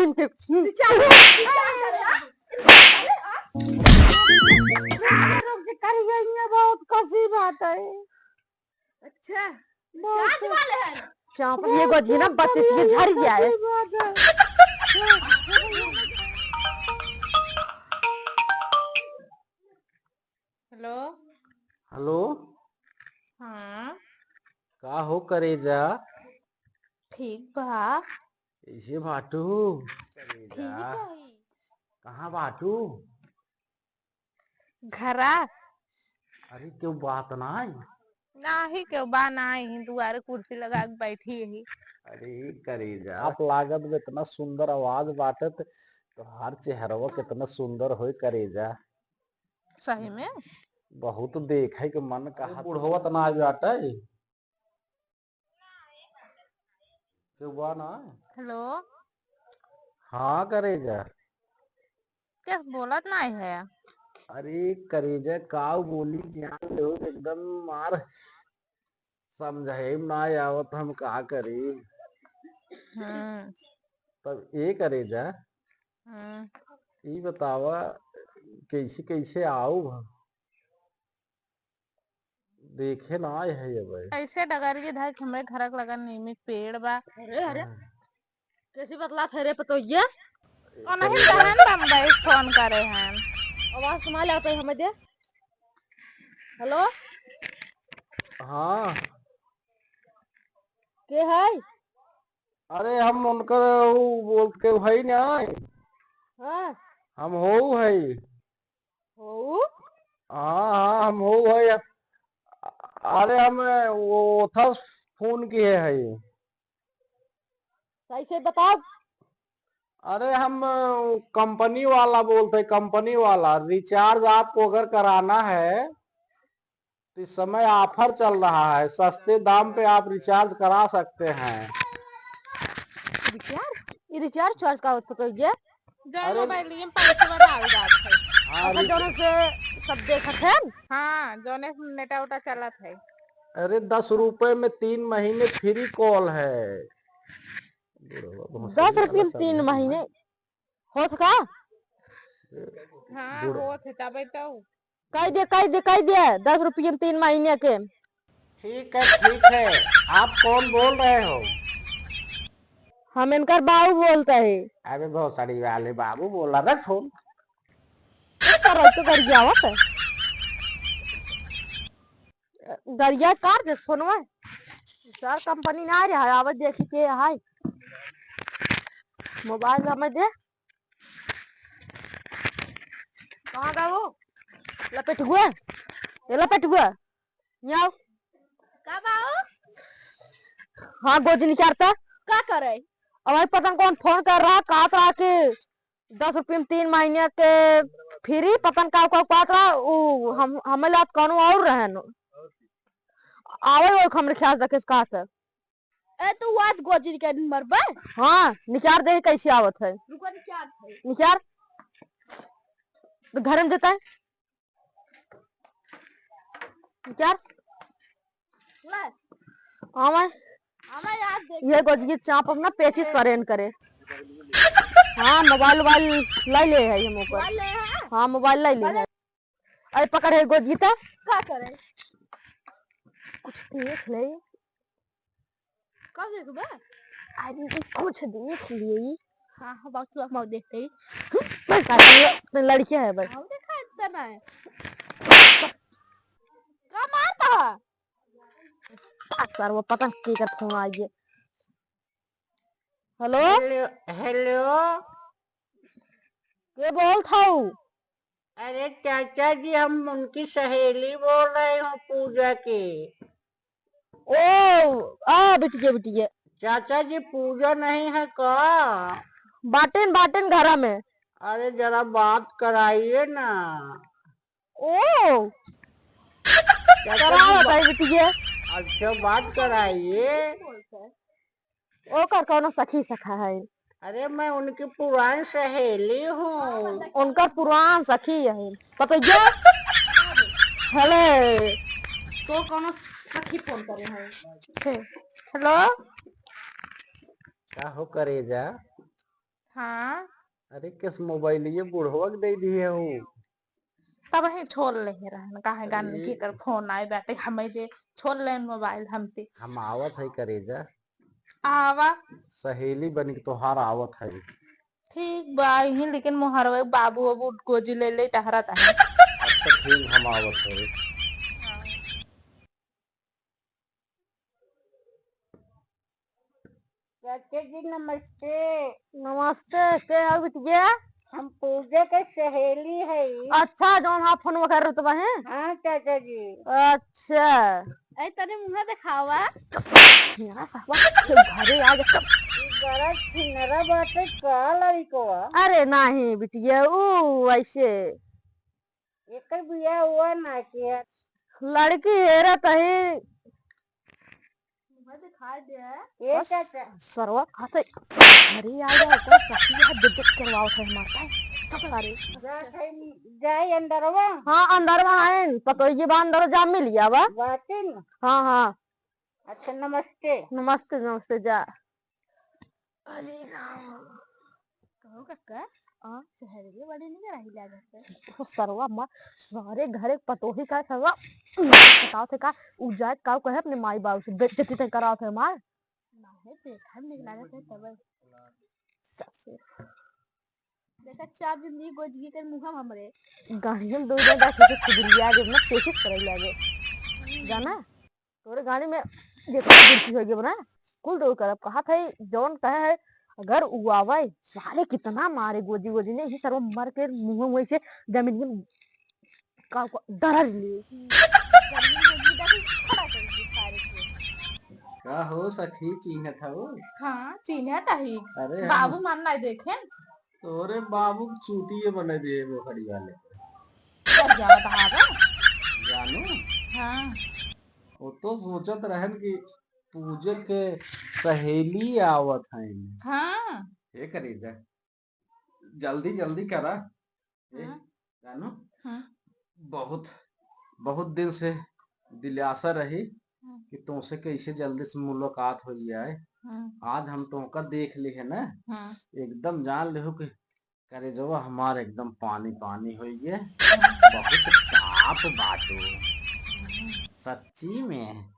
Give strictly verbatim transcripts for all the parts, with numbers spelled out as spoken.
विचार, विचार करे, हाँ? करिए, ये बहुत कसी बात है। अच्छा, बहुत चाट वाले हैं। चाप, ये गोजी ना बत्तीस के झड़ जाए। हेलो। हेलो। हाँ। का हो करेजा? ठीक बा। कैसे बाटू? ठीक करेजा। बा। कहाँ बाटू? घरा। अरे, केहू बात नाई? नाही, केहू बा नाही, दुआरे कुर्सी लगा के बैठी ही। अरे करेजा, आप लागत में इतना सुंदर आवाज बाटत, तोहार चेहरवा कितना सुंदर होई करेजा। सही में? बहुत देखे के मन कहा। बुढ़वा त ना बाटे। केहू बा ना? हेलो। हाँ करेजा। केस बोलत नाई है? अरे करेजा, काऊ बोली जान लो, एकदम मार समझे में ना आवत, हम का करी। हम्म। तब ए करेजा, हम्म। ई बतावा, कैसे कैसे आऊ हम? देखे ना आए है ये भाई। कैसे डगरिये धाई के हमरे घर के लगन नीम के पेड़ बा। अरे, अरे, हाँ। कैसी बतलात है रे पतोहिया? ओ नहीं, बहन बम्बई फोन करे हैं। आवाज सुना ले तो हमें दे। हेलो। हाँ। के है? अरे हम उनकर ऊ बोल के है ना। हाँ। हम हो है। हो? हाँ, हाँ, हम हो है। अरे हम वो था फोन किए है। सही से बताओ। अरे हम, अ, कंपनी वाला बोलते हैं, कंपनी वाला। रिचार्ज आपको अगर कराना है तो इस समय ऑफर चल रहा है, सस्ते दाम पे आप रिचार्ज करा सकते हैं। रिचार्ज? ये रिचार्ज चार्ज का होता है ये? जौन अरे मोबाइल में पैसा डाल जात है। हाँ, अच्छा, रिच- जौन से सब देखत है। हाँ, जौन से नेटा उटा चलत है। अरे दस रुपए में तीन महीने फ्री कॉल है। बुढ़वा बहुत दस रुपये में तीन समझ महीने? होत का? हाँ, बुढ़- होत है, तबे तो। कह दे, कह दे, कह दे, दस रुपये में तीन महीने के। ठीक है, ठीक है। आप कौन बोल रहे हो? हम इनकर बाबू बोलते हैं। अबे भोसड़ी वाले बाबू बोला रहे फोन। सर, तो कर गया होता है। गरिया काट दे फोनवा। सर कंपनी ना आ रहा है, आवत देखी के है। मोबाइल हमें दे। कहाँ गए हो? लपेट हुआ। ये लपेट हुआ। यहाँ आओ। का बाऊ? हाँ, गोजी निकारता। का करे? अब भाई पता न कौन फोन कर रहा, कहत रहा कि दस रुपये में तीन महीने के फ्री, पता न का, का कहत रहा, उ हम, हमें लात कौनो और रहन। आवे वो हमरे ख्याल रखे से कहत है। ए, तू आज गोजी के दिन मरबे? हाँ, निकार दे कैसे आवत है। रुको, निकार दे। निकार। तो घर में देता है। निकार। ले। आवे। आवे यार, देख। ये गोजगी चाप अपना पेचिस परेन करे। हाँ, मोबाइल, मोबाइल लाई ले है ये मुँह पर। मोबाइल ले है? हाँ, मोबाइल लाई ले है। अरे पकड़ है गोजगी त। का करे? कुछ देख ले। का देखबे? अरे कुछ देख लिए। हाँ, हाँ, बाबू, तू हम देखते ही। बस, लड़के है बस। हम देखा इतना है। का मारता है? आ, सर, वो पता नहीं की का फोन आ गया। हेलो? हेलो, हेलो। के बोलत हऊ? अरे चाचा जी, हम उनकी सहेली बोल रहे हूँ पूजा की। ओ, आ, बिटिया, बिटिया। चाचा जी, पूजा नहीं है का? बाटेन, बाटेन घरा में। अरे जरा बात कराइए ना। ओ, चाचा जी, करावत बा-, है बिटिया। अच्छा, बात कराइए। ओकर कौनो सखी सखा है? अरे, मैं उनकी पुरान सहेली हूँ। उनकर पुरान सखी है। पतोहिया? हेलो। तो कौनो सखी फोन करे है? हेलो? का हो करेजा? हाँ। अरे, किस मोबाइल ये बुढ़वा के दे दिए हो? तब ही छोड़ ले रहन, काहे गान अरे। की कर फोन आए बाटे, हमें दे, छोड़ लेन मोबाइल हम ते। हम आवत है करेजा। आवा। सहेली बन के तोहार आवत है। ठीक बा, यही लेकिन मोहरवे बाबू अब गोजी ले ले टहरत है। अच्छा ठीक, हम आवत है। चाचा जी नमस्ते। नमस्ते, के हौ बिटिया? हम पूजा के सहेली है। अच्छा, जौन हाँ फोन वगैरह रुतबा है? हाँ चाचा जी। अच्छा। ए, तनी मुँह देखावा। चुप, मेरा साहब, घरे आ जा, चुप। ई बड़ा छिनरा बाटे का लड़िकवा? अरे नाही बिटिया, ऊ ऐसे। एकर बियाह हुआ ना किया। लड़की हेरत ही। मुँह दिखा दे। ए बस, चाचा। सरवा खाते। अरे यार, यार, ओकरा सखी है, बेइज्जत करवावत है हमार भाई। चुप सारे। जा, जा, जाए अंदरवा। हाँ, अंदरवा है। पतोहिए बा अंदर, जा मिल जावा। बातिन। हाँ, हाँ। अच्छा, नमस्ते। नमस्ते, नमस्ते, जा। अरे राम। कहो कक्का, आ, शहर के बड़े नहीं रही लागत है। ओ सरवा मार, सारे घरे पतोही का सरवा, बताओ थे का, उ जाए का कहे अपने माई बाबू से बेइज्जती तक कराओ थे मार। मारे देखा नहीं लागत है तब। ससुर। देखा चाबी ली गोजगी के मुँह हमरे। गाड़ियन दो जगह से खुजलिया जे मत कोशिश करे लागे। जाना? तोरे गाड़ी में जितना गुंठी होइगे बना, कुल दूर करब। कहा था, जौन कहे है, अगर उ आवे, साले कितना मारे गोजी गोजी ने, ही सरवा मर के मुँह वहीं से जमीन में का, का डर ले। जमीन में गिरा के खड़ा कर दिए सारे के। का हो सखी, चीन्हत हऊ? हाँ, चीन्हत ही। अरे हम बाबू मान ना देखेन। तोरे बाबू के चूतिए बने दिए वो खड़ी वाले। डर जावा तो आवे। जानू? हाँ। वो तो सोचत रहन कि पूजे के सहेली आवत हैं। हाँ। ये करी जा, जल्दी जल्दी करा। ए, हाँ। जानू? हाँ। बहुत, बहुत दिन से दिलासा रही हाँ। कि तुमसे कैसे जल्दी से मुलाकात हो जाए। हाँ। आज हम तुमका देख ली है ना, हाँ। एकदम जान लेहु कि करेजवा हमार एकदम पानी पानी होइगे। बहुत टाप बाटू। सच्ची में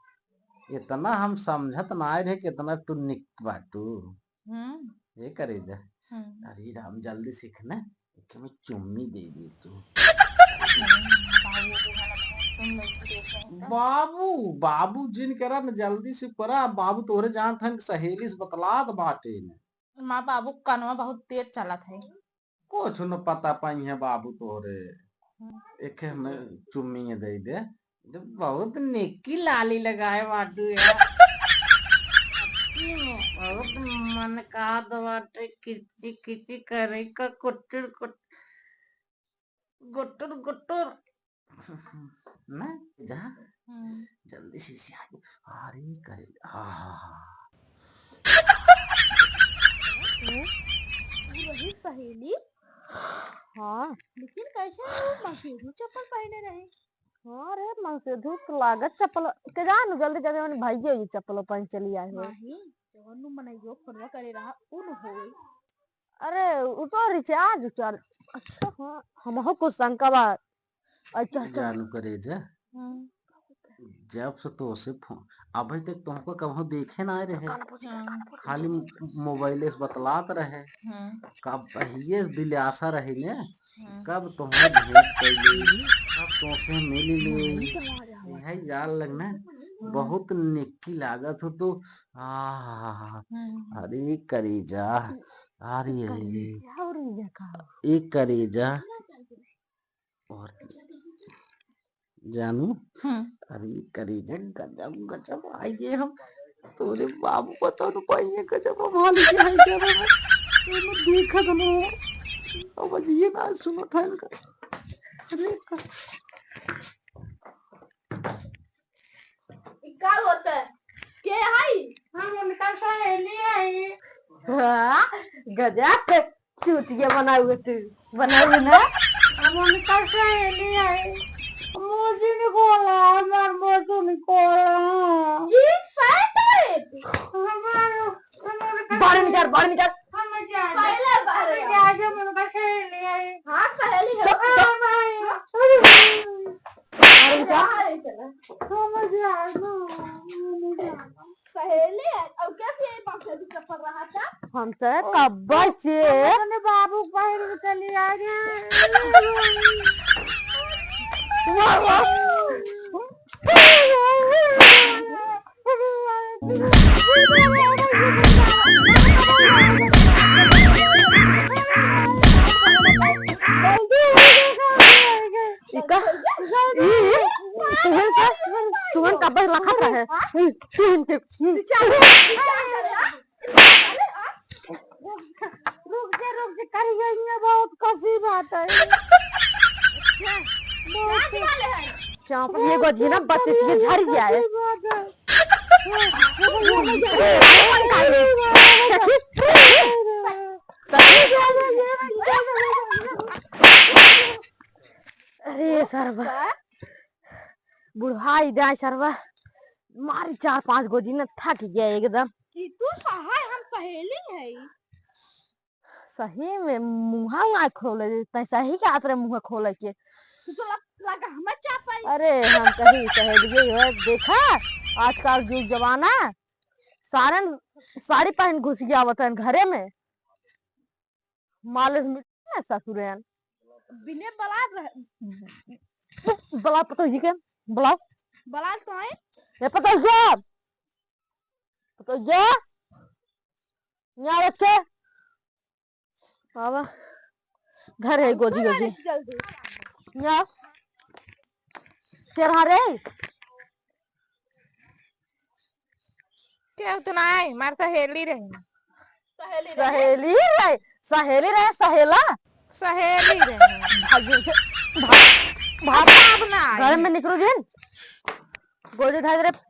इतना हम समझत नाय रहे, कितना तू निक बाटू। हम्म। ये करेजा। हम्म। अरे राम, जल्दी सीख ना, एक में चुम्मी दे दे तू। हम्म, बाबू, बाबू वाला बहुत सुन लेती है, सही तो। बाबू, बाबू जिन करा न, जल्दी से करा। बाबू तोहरे जानत हन, सहेली से बतलात बाटे न। माँ बाबू कनवा बहुत तेज चलत है। कुछ न पता पाई है बाबू तोहरे। हम्म। एके हमें चुम्मी दे दे। बहुत निक्की लाली लगाए बाटू यार। सच्ची में बहुत मन का बाटे किची किची करे का कुटुर कुट-, गुटुर गुटुर। ना जा। हम्म। जल्दी से इसे आगे। अरे करे, आहा। हम्म? ये रही सहेली। हाँ। लेकिन कैसे वो मंगेरू चप्पल पहने रहे? हाँ रे, मंगेरू तो लागत चप्पल। के जान, जल्दी जल्दी मैंने भाइये ये चप्पल पहन चली आए हो। नहीं, जवन नु मनइयो फोनवा करे रहा, उ न होई। अरे, उ तो recharge, recharge। अच्छा, हाँ, हमहू कुछ शंका बा। अच्छा, अच्छा। जानू करेजा, हाँ। जब से तोसे फोन, अभी तक तोहको कबहू देखे ना रहे। कान पूछ के, हाँ। कान पूछ के। खाली मोबाइल से बतलात रहे। हाँ। कब पहिए से दिलासा रही ने, हाँ। कब तोहरे भेंट कइले, कब तोसे मिल ले। यही जान लगना, बहुत निक्की लागत हो तो। आहा, हम्म। अरे करेजा, अरे, करेजा और ये का? ए करेजा, और जानू, हम्म। अरे करेजा, गजब, गजब, आइए हम तोरे बाबू बता दो पाइए, गजब हम हाल के है, गजब है। तूने देखा था ना, अब ये ना सुनो था इनका। अरे का-, ई का होता है? के हई? हम उनका सहेली हई। हाँ, गजब चूतिया बनाऊ तू, बनाऊ ना? हम उनका सहेली हई। मौसी निकोला, हमार मौसी निकोला। ई सही कहे तू। हमार, हम उनका बाहर निकल, बाहर निकल। हम पहले बार आया। आगे मन का सहेली है। हाँ, सहेली है। हाँ, भाई। अरे, क्या? हाँ, ये चला। समझ आ गया। सहेली है, और कैसे ये बात अभी कर रहा था? हम तो ओ, कब्बे से अपने बाबू के बहिन में चली आ गई। वाह, वाह। इका, ई, तुहन का, तुहन का बस लखत रहे। तुहन के, रुक जा, रुक जा, कर गई है, बहुत कसी बात है। चाप, ये गोजी ना बत्तीस के झड़ जाए। कसी बात है। अरे सरवा, बुढ़ाई जाए सरवा, मारी चार पाँच गोजी ना, थक गया एकदम। ई तू सहाय, हम सहेली है। सही में मुँहा उहाँ खोले, तै सही के आत रहे मुँह खोले के। तू तो लग-, लगा हमें चापाई। अरे हम कही सहेलिए हो, देखा आजकल जुग जमाना, सारन साड़ी पहन घुस गया आवत हैं घरे में। मालिश मिल ना ससुरेन। बिने बलात रहे। बलात पतोह जी के, बलात। बलात तो है। ए पतोह जी। तो जा, यहाँ रख के। बाबा, घर है गोजी, गोजी। जल्दी। यहाँ। तेरा रे। केहू तो ना आई, मार सहेली रही। सहेली रही? सहेली रही, सहेली रही, सहेला। सहेली रही। भाग से, भाग, भाग। अब ना आई। घर में निकरो जिन। गोजी धर रे।